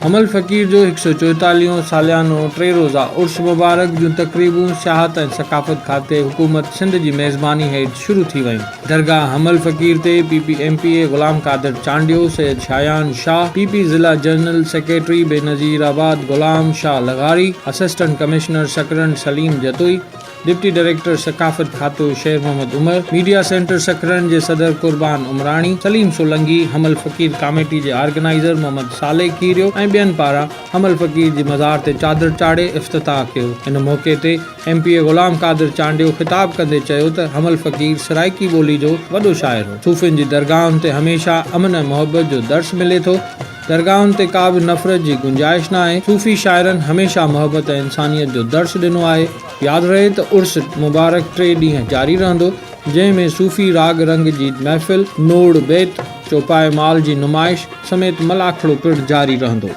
حمل فقير جو هڪ سئو چوئيتاليهون ساليانو ٽي روزه عرس مبارڪ جون تقريبون سياحت ۽ ثقافت کاتي حڪومت سنڌ جي ميزباني هيٺ شروع ٿي ويون. درگاهه حمل فقير تي P P M P A Ghulam Qadir Chandio, Syed Shayan Shah, P P ضلع جنرل سيڪريٽري بينظيرآباد غلام شاهه لغاري، assistant commissioner Sakrand Saleem Jatoi, deputy director ثقافت کاتو شير محمد عمر، ميڊيا سينٽر سکرن جي صدر قربان عمراڻي، سليم سولنگي، حمل فقير ڪاميٽي جي آرگنائيزر محمد صالح کيريو ۽ ٻين پاران حمل فقير جي مزار تي چادر چاڙهي افتتاح ڪيو. ان موقعي تي M P A Ghulam Qadir Chandio خطاب ڪندي چيو ته حمل فقير سرائيڪي ٻولي جو وڏو شاعر هو، صوفين جي درگاهن تي هميشه امن ۽ محبت جو درس ملي ٿو، درگاهن تي ڪا به نفرت جي گنجائش ناهي، صوفي شاعرن هميشه محبت ۽ انسانيت جو درس ڏنو آهي، ياد رهي ته عرس مبارڪ ٽي ڏينهن جاري رهندو، جنهن ۾ صوفي راڳ رنگ جي محفل، نوڙ بيت، چوپائي مال جي نمائش سميت ملاکڙو پڻ جاري رهندو.